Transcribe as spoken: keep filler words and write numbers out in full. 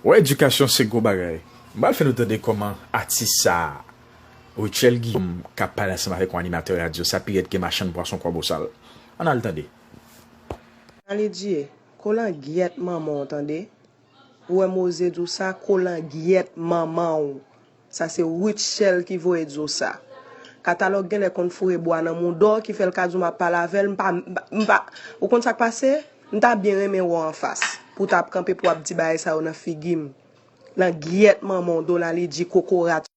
Wè, edikasyon se gwo bagay. M pral fè nou tande kòman atis sa a, Rutshelle Guillaume, k ap pale ansanm avèk yon animatè radyo, sa pi rèd ke machann pwason Kwabosal. Ann al tande. Alidye, kolangyèt manman w tande. Ou wè m oze di w sa, kolangyèt manman w. Sa se Rutshelle ki voye di w sa. Katalòg genlè konn foure bwa nan mouda w ki fè l ka di w m ap pale avè l, m pa, m pa, m pa, ou konn sa k pase? M ta byen renmen wè w anfas pou w t ap kanpe pou w ap di bagay sa yo nan figi m. Langyèt manman w, Donald Eddy, kokorat.